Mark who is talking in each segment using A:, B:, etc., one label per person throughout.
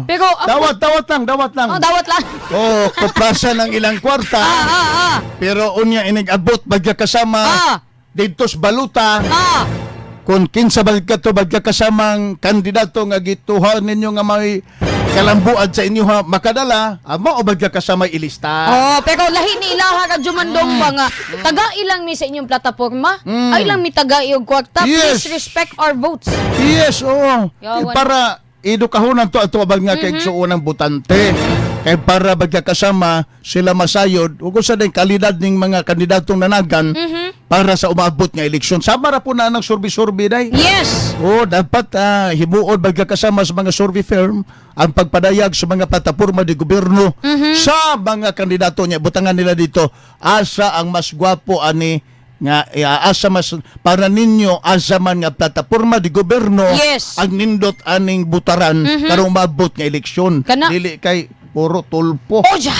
A: Pero ang
B: Dawat, dawat lang, dawat lang.
A: Oh, dawat lang.
B: Oh, kuprasa ng ilang kwarta. Pero unya inig-abot bagya kasama didto sa baluta. Kung kinsa ba to bagya kasamang kandidato nga gituhan ninyo nga may kalambuad sa inyo ha, makadala, amo o bagya kasama ilista.
A: Oh, pero lahi ni ilaha, Radyo Mandong, ba nga taga ilang mi sa inyong plataporma? Ay lang mi taga og kwarta. Please respect our votes.
B: Yes, oo.
A: Yawan.
B: Para edukahonan to ato abang nga kay suunang butante. Kay para bagya kasama sila masayod ug usa din kalidad ning mga kandidatong nanagan para sa umaabot nga eleksyon. Sama ra po na ang survey-survey day. Oh, dapat himuon bagya kasama sa mga survey firm ang pagpadayag sa mga plataporma di gobyerno sa mga kandidato niya. Butangan nila dito asa ang mas gwapo ani nga asa mas para ninyo, asa man nga plataporma di gobyerno ang nindot aning butaran karong maabot nga eleksyon.
A: Kana.
B: Dili kay puro tulpo.
A: Oh, ja.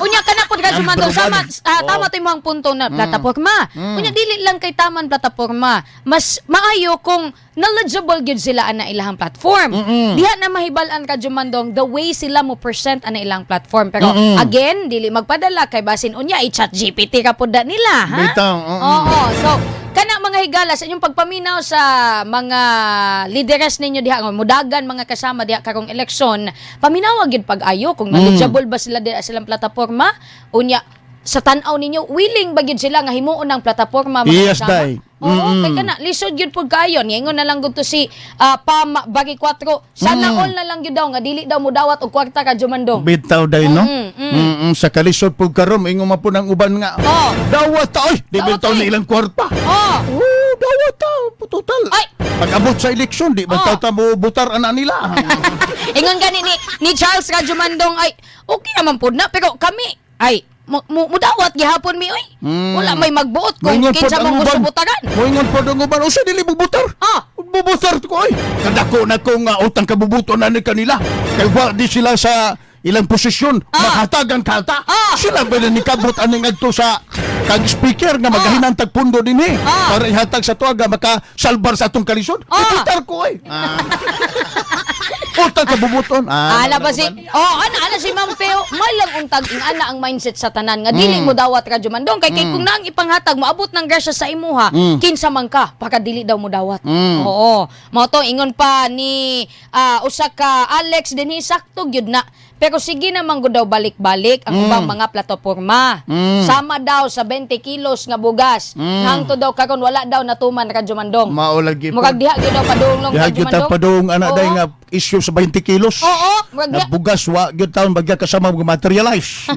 A: Unya kana pud, Radyo Mandong,
B: Number
A: sama
B: one.
A: tama to imong punto na plataporma. Unya dili lang kay taman plataporma. Mas maayo kung knowledgeable gyud sila ana ilahang platform. Diha na mahibal-an, Radyo Mandong, the way sila mo present ana ilang platform. Pero again, dili magpadala kay basin unya i-Chat GPT ka pud da nila, ha?
B: Bitaw, oo.
A: Oo. So, kana mga higala sa inyong pagpaminaw sa mga lideres ninyo diha nga mudagan mga kasama diha karong eleksyon, paminawa gyud pag-ayo kung knowledgeable ba sila diha silang plataporma. Unya sa tan-aw ninyo, willing ba gyud sila nga himuon ang plataporma mga kasama?
B: Day.
A: Oo, kay kana lisod gyud pud kaayo. Niingon na lang gud to si Pam Bagi 4. Sana all na lang gyud daw nga dili daw mudawat og kwarta ka, Jumandong.
B: Bitaw day, no?
A: Mm,
B: Sa kalisod pud karon ingon man po ng uban nga dawat ta oy, di
A: Dawat,
B: bitaw
A: oy.
B: ni ilang kwarta. Oh, dawat ta, total.
A: Ay!
B: Pag abot sa eleksyon, di ba ta mo butar ana nila?
A: Ingon gani ni Charles, Radyo Mandong, ay okay naman pud na pero kami ay mudawat gihapon mi oy. Wala may magbuot kung
B: Moingon pod
A: kinsa
B: ang
A: mong gusto
B: uban.
A: butagan.
B: Moingon pod ang uban, usa dili bubutar. Bubutar ko oy. Kadako na ko nga utang kabubuto na ni kanila. Kay wa di sila sa ilang posisyon, makatagan kata. Sila ba na nikabot aning adto sa kag speaker nga magahinan tag pundo dinhi para ihatag sa tuaga makasalbar sa atong kalisod. Bubutar ko oy. Utang kabubuton.
A: Ala ba si Oh, ana ana si Ma'am Feo, may lang untag ing ana ang mindset sa tanan nga dili mo dawat, Radyo Mandong, kay kung naang ipanghatag moabot ng grasya sa imuha, kinsa man ka para dili daw mo dawat. Oo. Mao to ingon pa ni usa ka Alex dinhi, sakto gyud na. Pero sige naman gud daw balik-balik ang ubang mga plataporma. Sama daw sa 20 kilos nga bugas. Hangtod daw karon wala daw natuman, Radyo Mandong.
B: Mao lagi po.
A: Murag diha gyud daw padulong,
B: Diha
A: Radyo
B: gyud ta
A: Mandong.
B: padung ana day nga issue sa 20 kilos.
A: Oo, murag
B: Na
A: diha
B: bugas wa gyud taon bagya kasama materialize.